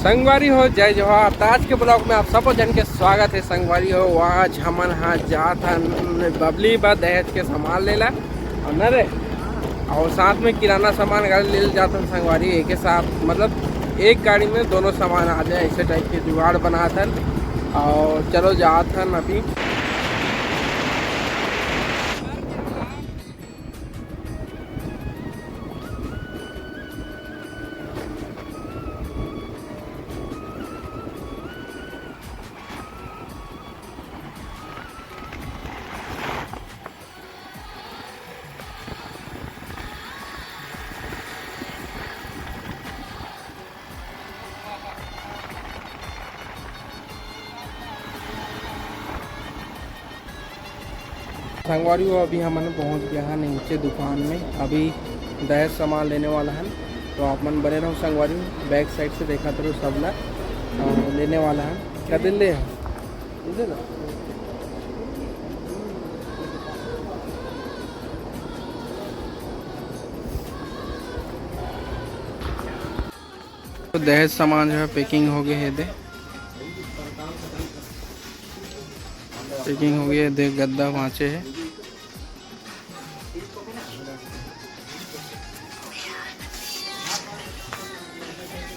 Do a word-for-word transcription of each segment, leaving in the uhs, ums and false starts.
संगवारी हो, जय जोहार। त आज के ब्लॉग में आप सबो झन के स्वागत है। संगवारी हो, आज हमन हा जात हन बबली बा दहेज के सामान लेला, और न रे, और साथ में किराना सामान गाड़ी ले जात हन संगवारी। एक साथ, मतलब, एक गाड़ी में दोनों सामान आ जाए, ऐसे टाइप के जुगाड़ बनात हन। और चलो, जात हन अभी। संगवारी हो, अभी हमन पहुंच गया है नीचे दुकान में। अभी दहेज सामान लेने वाला है, तो आप मन बने रहो संगवारी हो, बैक साइड से देखा करो सब ला। और लेने वाला है, क्या दिन ले है? तो दहेज सामान जो है, पैकिंग हो गए है दे, पैकिंग हो गई है दे, गद्दा बांचे है।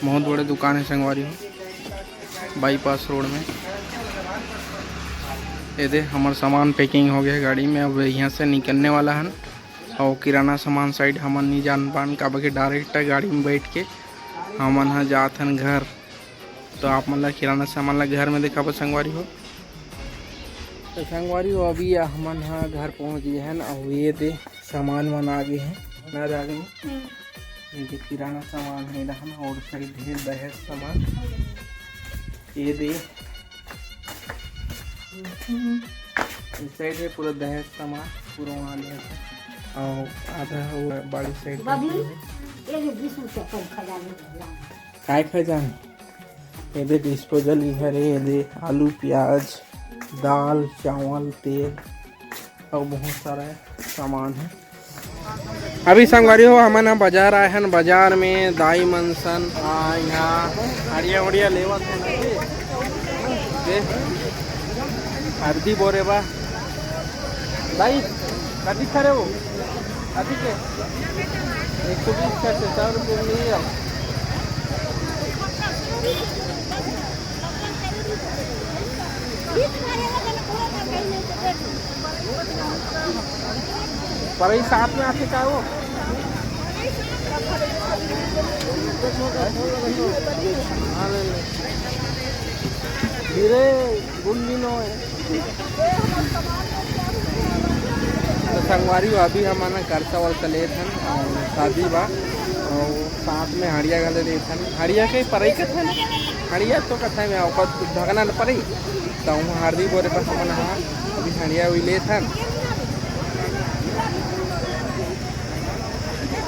बहुत बड़े दुकान है संगवारी हो, बाईपास रोड में। ये दे, हमार सामान पैकिंग हो गया है गाड़ी में। अब यहाँ से निकलने वाला है, और किराना सामान साइड हमन नहीं जान पान, काबर के डायरेक्ट गाड़ी में बैठ के हमन ह जात हन घर। तो आप मन ला किराना सामान ला घर में दिखाबो संगवारी हो। तो संगवारी हो, अभी हमन ह घर पहुंच गए हन, और ये दे सामान मन आ गए हैं, ना आ गए हैं। ये दे किराना सामान है, रहन और साइड ढेर दहेज सामान। ये दे इस साइड में पूरा दहेज सामान, पूरा वहाँ दहेज, और आधा वो बाड़ी साइड में। बबली, ये ले बीस रुपया कम खजाना। काय खजाना? ये दे डिस्पोजल इधर है, ये दे आलू, प्याज, दाल, चावल, तेल और बहुत सारा सामान है। अभी संगवारी हो, हमन ह बाजार आए हन। बाजार में दाई मन सन, हाँ, यहाँ हड़िया उड़िया लेवत है ना। दे, हरदी बोरे बा। दाई, कति खरे हो? अभी के एक सौ बीस का से सौ रुपये में नहीं है। पर ये साथ में आते का वो? हाँ, ले ले। धीरे गुल्ली नो है। तो संगवारी हो, अभी हमन करसा वरसा लेत हन, और शादी बा, और साथ में हड़िया घले लेत हन। हड़िया के परई कथे ना, हड़िया तो कथे में ओकर ढकना ल परई, तो वहाँ हरदी बोरे पर हमन ह अभी हड़िया भी लेत हन।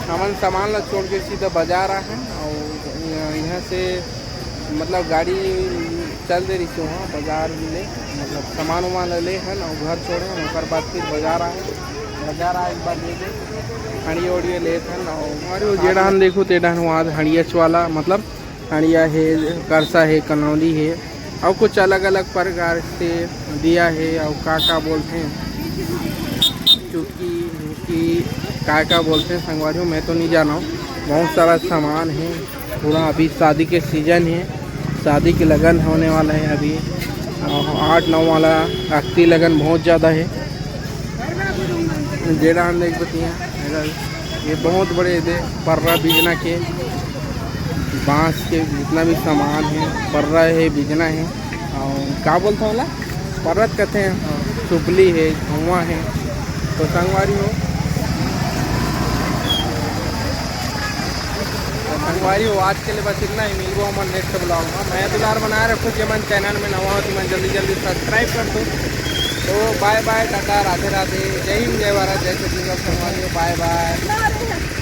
हमन सामान ला छोड़ के सीधा बाजार आए हन, और यहाँ से मतलब गाड़ी चल दे रही थी वहाँ बाजार में, मतलब सामान वामान ले हन और घर छोड़े हन, ओकर बाद फिर बाजार आए, बाजार आए के बाद ये दे हड़िया उड़िया लेत हन। और हमारे वो जेड़ा हन देखो, तेड़ा हन वहाँ हड़ियच वाला, मतलब हड़िया है, करसा है, कनौली है, और कुछ अलग अलग प्रकार से दिया है, और का का बोलते हैं, क्योंकि कि का का बोलते हैं संगवारी हो, मैं तो नहीं जाना हूँ। बहुत सारा सामान है, पूरा अभी शादी के सीजन है, शादी के लगन होने वाला है अभी। और आठ नौ वाला अक्ति लगन बहुत ज़्यादा है। जेड़ा हम देख बतिया, ये बहुत बड़े दे पर्रा बिजना के, बांस के जितना भी सामान है, पर्रा है, बिजना है, और का बोलता होला, परत कथे, सुपली है, धुआं है। तो संगवारी हो, तो संगवारी हो, आज के लिए बस इतना ही। मिलबो हमन नेक्स्ट ब्लॉग में। मैं दुलार बनाए रखो, जे मन चैनल में नवा हो, तो मन जल्दी जल्दी सब्सक्राइब कर दो। तो बाय बाय, टाटा, राधे राधे, जय हिंद, जय भारत, जय छत्तीसगढ़ संगवारी हो, बाय बाय।